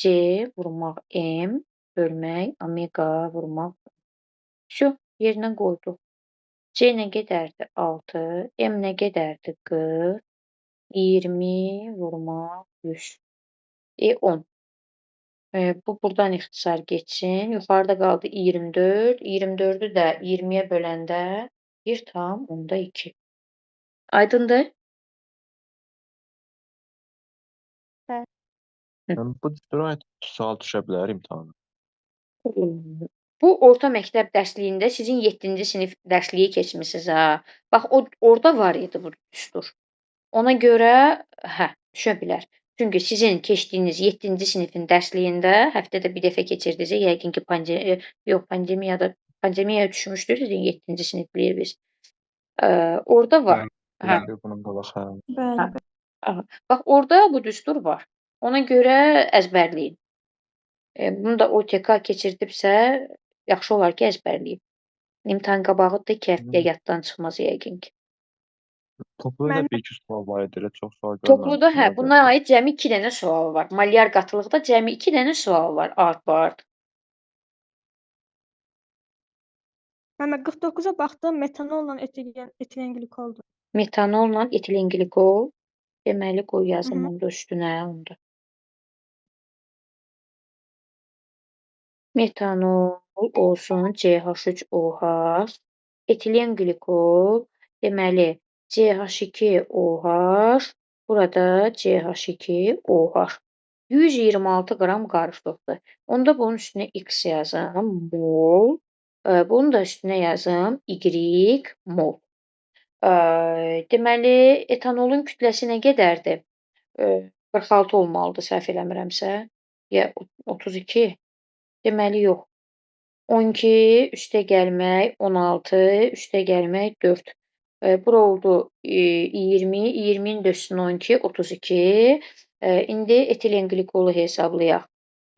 C vurmaq M bölmək omega vurmaq 10. Şu, yerinə qoyduq. C nə qədərdir? 6. M nə qədərdir? 40. 20 vurmaq 100. 10. Bu buradan ixtisar getsin. Yuxarıda qaldı 24. 24-ü də 20-yə böləndə 1,2. Aydındır? Bəli. Bu düstura aid sual düşə bilər imtahana. Bu orta məktəb dərsliyində sizin 7-ci sinif dərsliyi keçmisiniz ha. Bax orada var idi bu düstur. Ona görə hə, düşə bilər. Çünki sizin keçdiyiniz 7-ci sinifin dərsliyində həftədə bir dəfə keçirdinizsə, yəqin ki pandemiyaya düşmüşdür sizin 7-ci sinifliyiniz. Orada var. Hə. Bunun qabaq, hə. Bəli. Hə. Bax orada bu düstur var. Ona görə əzbərləyin. Bunu da OTK keçirdibsə, yaxşı olar ki, əzbərləyim. İmtahan qabağı da 2 həftəyə yaddan çıxmaz yəqin ki. Topluda da bir-iki sual var idi, elə çox sual görməmişdim. Topluda, hə, buna aid cəmi 2 dənə sual var. Molyar qatılıqda cəmi 2 dənə sual var, art-bart. Mən 49-a baxdım, metanolla etilen qlikoldur. Metanolla etilen qlikol. Deməli, qoy yazım onda üstünə. Onda. Metanol olsun CH3OH, etilen qlikol, deməli CH2OH, burada CH2OH. 126 qram qarışıqdır. Onda bunun üstünə X yazım, mol, bunun da üstünə yazım, Y mol. Deməli, etanolun kütləsi nə qədərdir? 46 olmalıdır, səhv eləmirəmsə. Ya 32. Deməli, yox. 12 üstə gəlmək 16, üstə gəlmək 4. Bura oldu 20, 20-nin də üstünə 12, 32. İndi etilen qlikolu hesablayaq.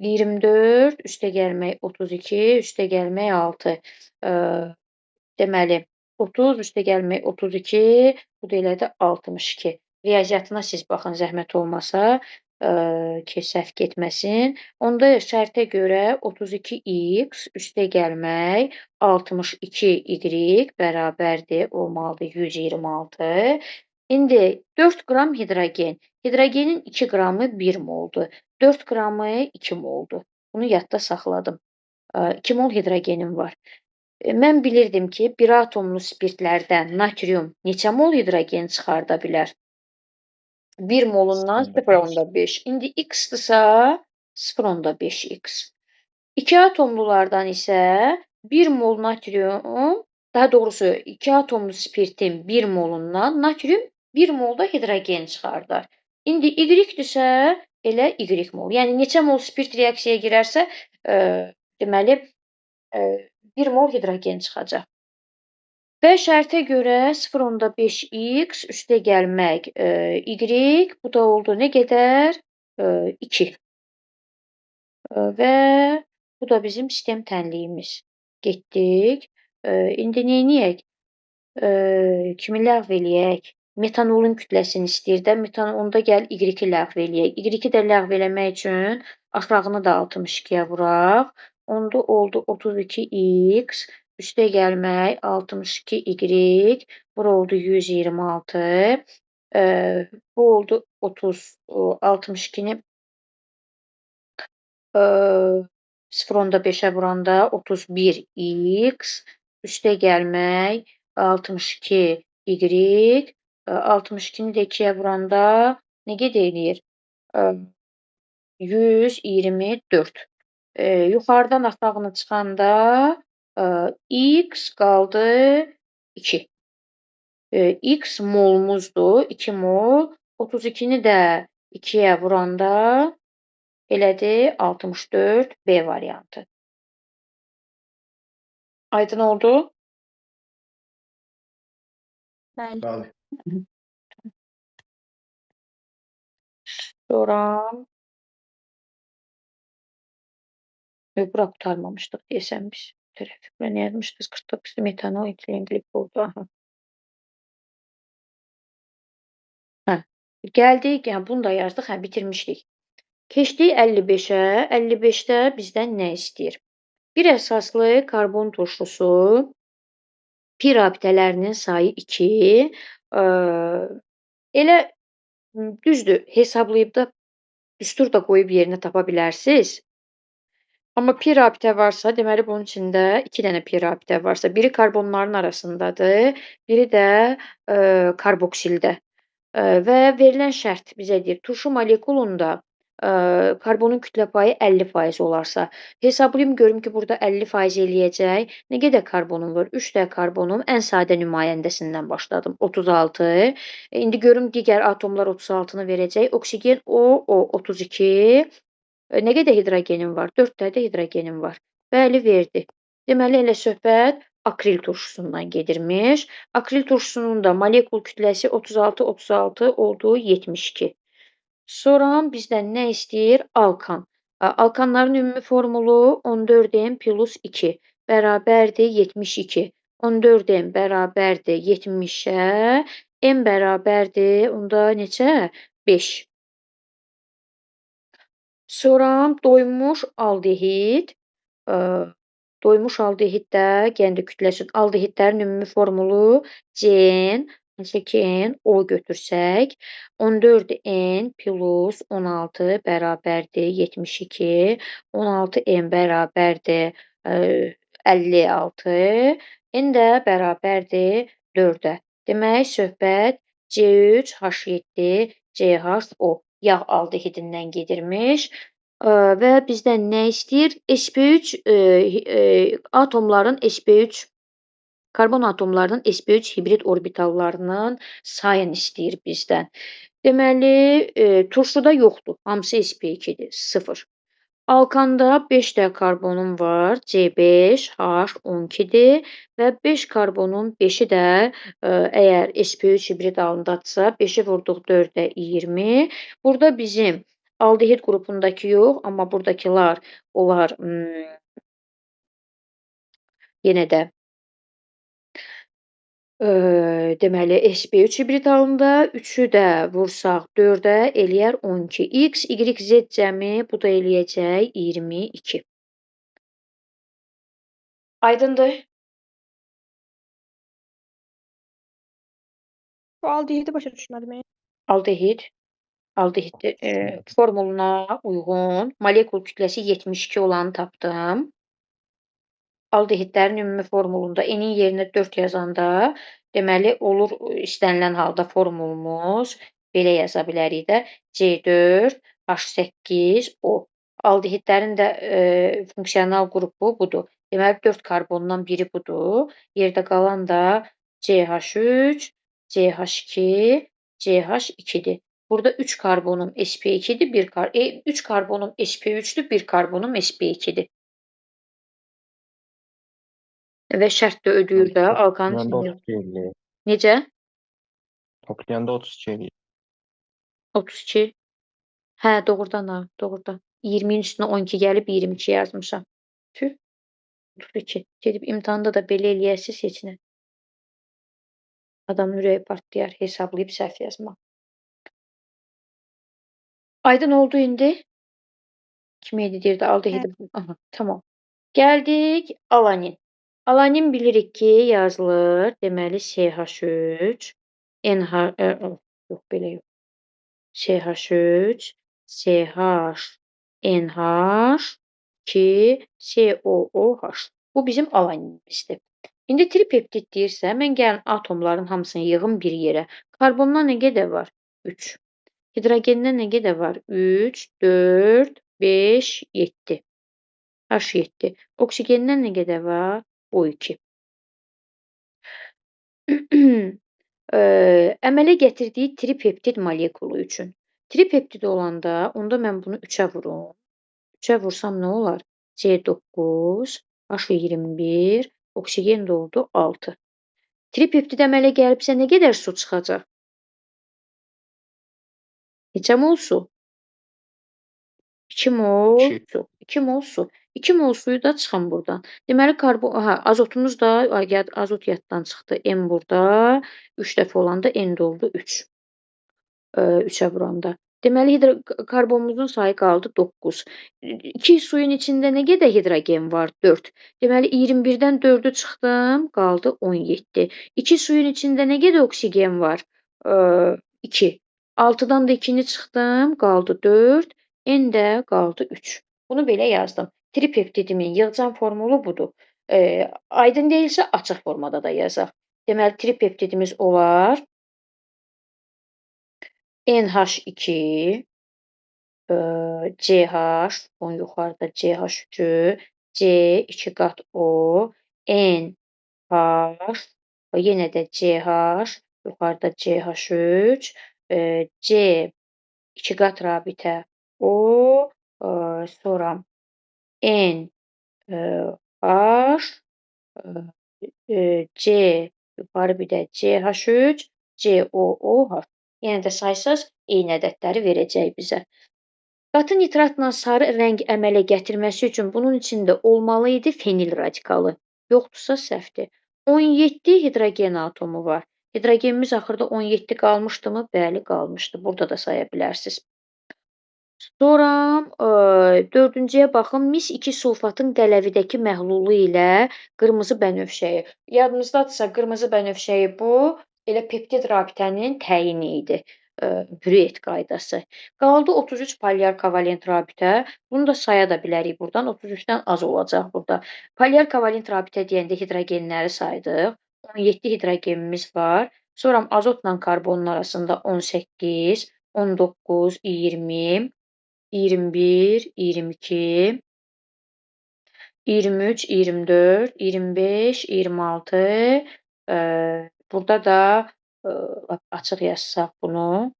24, üstə gəlmək 32, üstə gəlmək 6. Deməli, 30, üstə gəlmək 32, bu da elədir 62. Riyaziyyatına siz baxın, zəhmət olmasa ki, səhv getməsin. Onda şərtə görə 32x üstə gəlmək 62y bərabərdir, olmalıdır 126. İndi 4 qram hidrogen. Hidrogenin 2 qramı 1 moldur. 4 qramı 2 moldur. Bunu yadda saxladım. 2 mol hidrogenim var. Mən bilirdim ki, bir atomlu spirtlərdən natrium neçə mol hidrogen çıxarda bilər? 1 molundan 0,5. İndi x-dırsa 0,5x. 2 atomlulardan isə 1 mol natrium, daha doğrusu 2 atomlu spirtin 1 molundan natrium 1 molda hidrogen çıxardar. İndi y-dirsə elə y mol. Yəni neçə mol spirt reaksiyaya girərsə, deməli 1 mol hidrogen çıxacaq. Və şərtə görə 0,5x üstə gəlmək y, bu da oldu nə qədər? 2. Və bu da bizim sistem tənliyimiz. Getdik. İndi neyniyək? Kimi ləğv eləyək? Metanolun kütləsini istəyir də. Metanol, onda gəl Y-i ləğv eləyək. Y-i də ləğv eləmək üçün aşağını da 62-yə vuraq. Onda oldu 32X, üstə gəlmək 62Y, bura oldu 126. Bu oldu 30, 62-ni 0,5-ə vuranda 31X, üstə gəlmək 62Y, 62-ni də 2-yə vuranda nə qədər eləyir? 124. Yuxarıdan aşağını çıxanda X qaldı 2. X molumuzdur, 2 mol. 32-ni də 2-yə vuranda elədir 64 B variantı. Aydın oldu? Bəli. Bəli. Sonra bura qurtarmamışdıq deyəsən biz. Tərəf. Bura nə yazmışdıq? 49 metanol, etilen qlikoldu. Aha. Hə. Gəldik, yəni bunu da yazdıq, hə, bitirmişdik. Keçdik 55-ə. 55-də bizdən nə istəyir? Bir əsaslı karbon turşusu pi rabitələrinin sayı 2. Elə düzdür, hesablayıb da düstur da qoyub yerinə tapa bilərsiniz. Amma pi rabitə varsa, deməli bunun içində 2 dənə pi rabitə varsa, biri karbonların arasındadır, biri də karboksildə. Və verilən şərt bizə deyir, turşu molekulunda karbonun kütlə payı 50% olarsa, hesablayım görüm ki, burada 50% eləyəcək. Nə qədər karbonum var? 3 də karbonum ən sadə nümayəndəsindən başladım. 36. İndi görüm digər atomlar 36-nı verəcək. Oksigen O, O 32. Nə qədər hidrogenim var? 4 də hidrogenim var. Bəli, verdi. Deməli, elə söhbət akril turşusundan gedirmiş. Akril turşusunun da molekul kütləsi 36, 36 oldu 72. Sonra bizdən nə istəyir? Alkan. Alkanların ümumi formulu 14M plus 2 bərabərdir 72. 14M bərabərdir 70-ə, M bərabərdir onda neçə? 5. Sonra doymuş aldehid. Doymuş aldehid də qəndi kütləsi. Aldehidlərin ümumi formulu CN, H2N, O götürsək, 14N plus 16 bərabərdir 72, 16N bərabərdir 56, N də bərabərdir 4-ə. Demək, söhbət C3, H7, CHO yağ aldehidindən gedirmiş. Və bizdən nə istəyir? sp3 atomların sp3 karbon atomlarının sp3 hibrid orbitallarının sayını istəyir bizdən. Deməli, turşuda yoxdur. Hamısı sp2-dir. 0. Alkanda 5 də karbonum var. C5, H12-dir və 5 karbonun 5-i də əgər sp3 hibrid halındadırsa, 5-i vurduq 4-ə 20. Burada bizim aldehid qrupundakı yox, amma buradakılar onlar yenə də deməli, sp3 hibrid halında 3-ü də vursaq 4-ə eləyər 12. X, Y, Z cəmi bu da eləyəcək 22. Aydındır? Bu aldehidi başa düşmədim. Aldehid. Aldehid formuluna uyğun molekul kütləsi 72 olanı tapdım. Aldehidlərin ümumi formulunda N-in yerinə 4 yazanda, deməli, olur istənilən halda formulumuz belə yaza bilərik də C4, H8, O. Aldehidlərin də funksional qrupu budur. Deməli, 4 karbondan biri budur. Yerdə qalan da CH3, CH2, CH2-dir. Burada 3 karbonum sp2-dir, 3 karbonum sp3-dür, 1 karbonum sp2-dir. Və şərt də ödəyir də alkanın Toplayanda içində. 32 eləyir. Necə? Toplayanda 32 eləyir. 32. Hə, doğrudan ha, doğrudan. 20-nin üstünə 12 gəlib 22 yazmışam. Tüh. 32. Gedib imtahanda da belə eləyəsiz heç nə. Adamın ürəyi partlayar hesablayıb səhv yazmaq. Aydın oldu indi? Kim idi deyirdi? Aldehidi. Aha, tamam. Gəldik alanin. Alanin bilirik ki, yazılır. Deməli CH3 NH yox, belə yox. CH3 CH NH 2 COOH. Bu bizim alaninimizdir. İndi tripeptid deyirsə, mən gəlin atomların hamısını yığım bir yerə. Karbondan nə qədər var? 3. Hidrogendən nə qədər var? 3, 4, 5, 7. H7. Oksigendən nə qədər var? O2. Əmələ gətirdiyi tripeptid molekulu üçün. Tripeptid olanda, onda mən bunu 3-ə vurum. 3-ə vursam nə olar? C9, H21, oksigen də oldu 6. Tripeptid əmələ gəlibsə nə qədər su çıxacaq? Neçə mol su? 2 mol su. 2 mol su. 2 mol suyu da çıxın buradan. Deməli, karbon, aha, azotumuz da, azot yaddan çıxdı. N burada. 3 dəfə olanda N də oldu 3. 3-ə vuranda. Deməli, karbonumuzun sayı qaldı 9. 2 suyun içində nə qədər hidrogen var? 4. Deməli, 21-dən 4-ü çıxdım, qaldı 17. 2 suyun içində nə qədər oksigen var? 2. 6-dan da 2-ni çıxdım, qaldı 4. N də qaldı 3. Bunu belə yazdım. Tripeptidimin yığcam formulu budur. Aydın deyilsə, açıq formada da yazaq. Deməli, tripeptidimiz olar NH2, CH, bunun yuxarıda CH3-ü, C 2 qat O, N, H, yenə də CH, yuxarıda CH3, C 2 qat rabitə O, sonra N, H, C, yuxarı bir də CH3, C, O, O, H. Yenə də saysaz, eyni ədədləri verəcək bizə. Qatı nitratla sarı rəng əmələ gətirməsi üçün bunun içində olmalı idi fenil radikalı. Yoxdursa səhvdir. 17 hidrogen atomu var. Hidrogenimiz axırda 17 qalmışdımı? Bəli, qalmışdı. Burada da saya bilərsiniz. Sonra dördüncüyə baxın. Mis 2 sulfatın qələvidəki məhlulu ilə qırmızı bənövşəyi. Yadınızdadırsa, qırmızı bənövşəyi bu elə peptid rabitənin təyini idi. Brüet qaydası. Qaldı 33 polyar kovalent rabitə. Bunu da saya da bilərik buradan. 33-dən az olacaq burada. Polyar kovalent rabitə deyəndə hidrogenləri saydıq. 17 hidrogenimiz var. Sonra azotla karbonun arasında 18, 19, 20, 21, 22, 23, 24, 25, 26. Burada da açıq yazsaq bunu.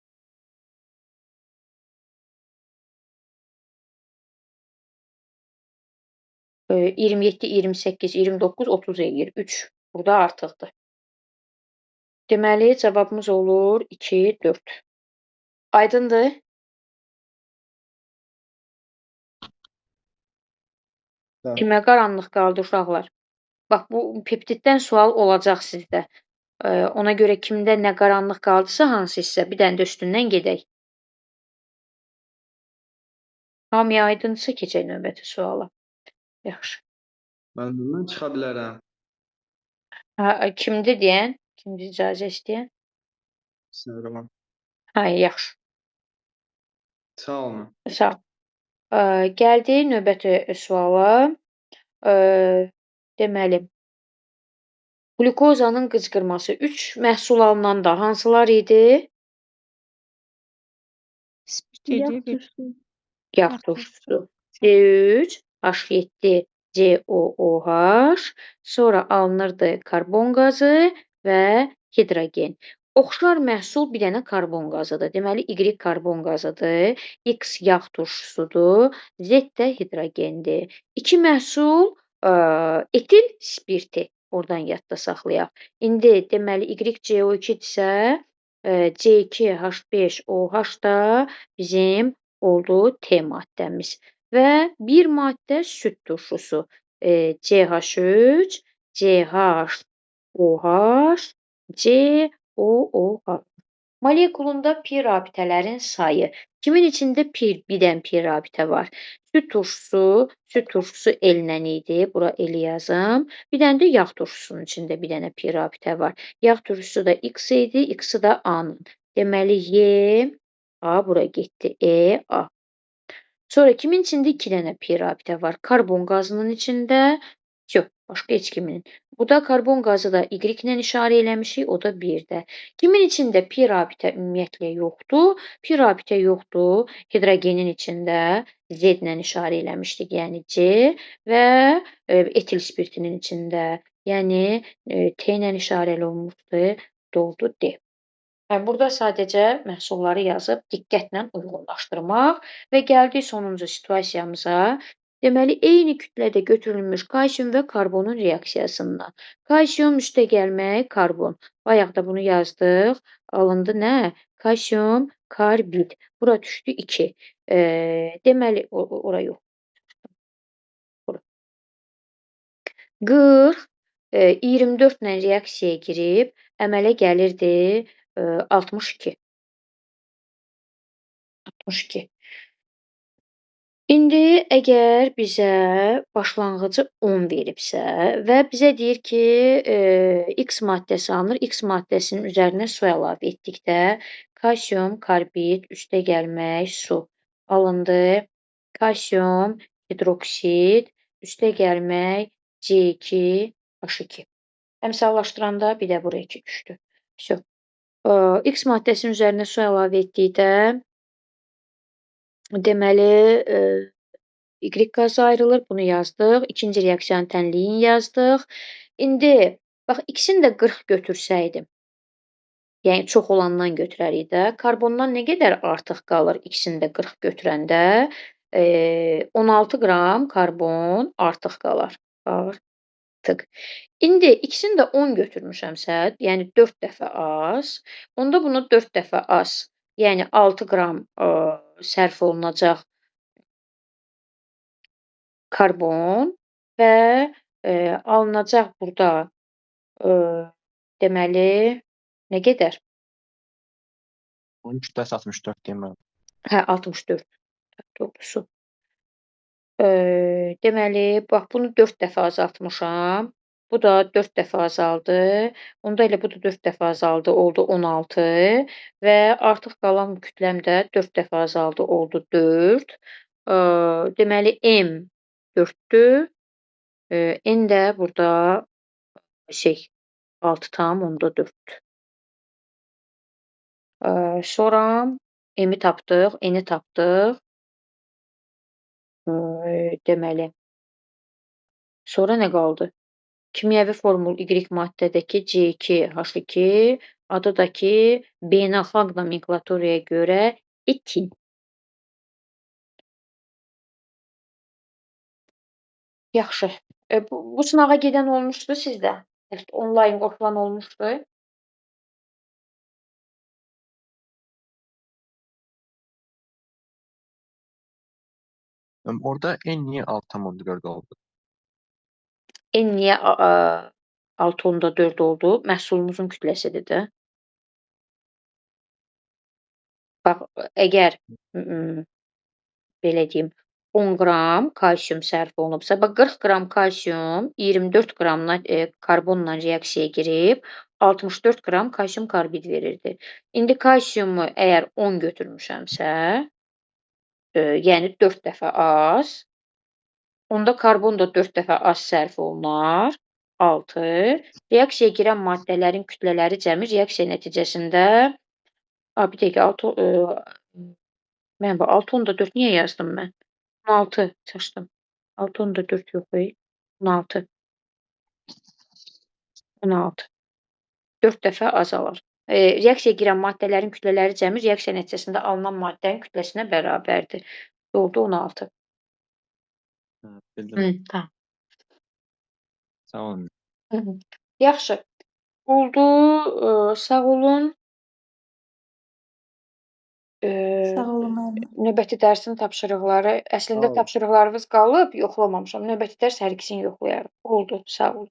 27, 28, 29, 30 eləyir. 3 burada artıqdır. Deməli, cavabımız olur 2, 4. Aydındır? Kimə qaranlıq qaldı uşaqlar? Bax, bu peptiddən sual olacaq sizdə. Ona görə kimdə nə qaranlıq qaldısa, hansı hissə, bir dənə də üstündən gedək. Hamıya aydınsa, keçək növbəti suala. Yaxşı. Mən bundan çıxa bilərəm. Hə, kimdir deyən? Kimdir icazə istəyən? Səhraman. Hə, yaxşı. Sağ olun. Sağ ol. Gəldik növbəti suala. Deməli, qlukozanın qıcqırması 3 məhsul alınanda hansılar idi? Spirt idi, bir Yağ turşusu. C3, H7, COOH, sonra alınırdı karbon qazı və hidrogen. Oxşar məhsul bir dənə karbon qazıdır. Deməli, Y karbon qazıdır, X yağ turşusudur, Z də hidrogendir. İki məhsul etil spirti. Oradan yadda saxlayaq. İndi deməli, Y CO2-dirsə, C2 H5OH da bizim oldu T maddəmiz. Və bir maddə süd turşusu. CH3, CH, OH, C, O, O, H. Molekulunda pi rabitələrin sayı. Kimin içində bir dənə pi rabitə var? Süd turşusu, süd turşusu L-lə idi. Bura L yazım. Bir dənə də yağ turşusunun içində bir dənə pi rabitə var. Yağ turşusu da X idi, X-i də A-nın. Deməli, Y, A bura getdi. E, A. Sonra kimin içində 2 dənə pi rabitə var? Karbon qazının içində. Yox, başqa heç kiminin. Bu da karbon qazı da Y ilə işarə eləmişik, o da 1-də. Kimin içində pi rabitə ümumiyyətlə yoxdur? Pi rabitə yoxdur. Hidrogenin içində Z ilə işarə eləmişdik, yəni C və etil spirtinin içində, yəni T ilə işarə olunmuşdu, doldu D. Yəni, burada sadəcə məhsulları yazıb diqqətlə uyğunlaşdırmaq və gəldik sonuncu situasiyamıza. Deməli, eyni kütlədə götürülmüş kalsium və karbonun reaksiyasından. Kalsium üstə gəlmək karbon. Bayaq da bunu yazdıq. Alındı nə? Kalsium karbid. Bura düşdü 2. Deməli, ora yox. Bura. 40, 24 ilə reaksiyaya girib, əmələ gəlirdi 62. 62. İndi əgər bizə başlanğıcı 10 veribsə və bizə deyir ki, X maddəsi alınır, X maddəsinin üzərinə su əlavə etdikdə kalsium karbid üstə gəlmək su alındı, kalsium hidroksid üstə gəlmək C2H2. Əmsallaşdıranda bir də buraya 2 düşdü. Vso. X maddəsinin üzərinə su əlavə etdikdə deməli, Y qazı ayrılır. Bunu yazdıq. İkinci reaksiyanın tənliyini yazdıq. İndi, bax, ikisini də 40 götürsəydim, yəni çox olandan götürərik də, karbondan nə qədər artıq qalır ikisini də 40 götürəndə? 16 qram karbon artıq qalar. Artıq. İndi ikisini də 10 götürmüşəmsə, yəni 4 dəfə az, onda bunu 4 dəfə az, yəni 6 qram sərf olunacaq karbon və alınacaq burada deməli nə qədər? Bunun kütləsi 64 deyim mən. Hə, 64. Doğrusu. Deməli, bax, bunu 4 dəfə azaltmışam. Bu da 4 dəfə azaldı. Onda elə bu da 4 dəfə azaldı, oldu 16. Və artıq qalan kütləm də 4 dəfə azaldı, oldu 4. Deməli, M 4-dür. N də burada 6,4-dür. Sonra M-i tapdıq, N-i tapdıq. Deməli, sonra nə qaldı? Kimyəvi formul Y maddədəki C2H2, adı da ki, beynəlxalq nomenklaturaya görə etin. Yaxşı. Bu sınağa gedən olmuşdu sizdə? Onlayn qoşulan olmuşdu? Orada N niyə 6,4 oldu? N niyə 6,4 oldu? Məhsulumuzun kütləsidir də. Bax, əgər, belə deyim, 10 qram kalsium sərf olunubsa, bax, 40 qram kalsium 24 qramla karbonla reaksiyaya girib, 64 qram kalsium karbid verirdi. İndi kalsiumu əgər 10 götürmüşəmsə, yəni 4 dəfə az, onda karbon da 4 dəfə az sərf olunar, 6. Reaksiyaya girən maddələrin kütlələri cəmi reaksiya nəticəsində, bir dəqiqə, 6, mən bu 6,4 niyə yazdım mən? 16 çaşdım. 6,4 yox, 16. 16. 4 dəfə azalar. Reaksiyaya girən maddələrin kütlələri cəmi reaksiya nəticəsində alınan maddənin kütləsinə bərabərdir. Doldu 16. Bildim. Tamam. Sağ olun. Yaxşı. Oldu. Sağ olun. Sağ olun müəllim. Növbəti dərsin tapşırıqları, əslində tapşırıqlarınız qalıb, yoxlamamışam. Növbəti dərs hər ikisini yoxlayarıq. Oldu. Sağ olun.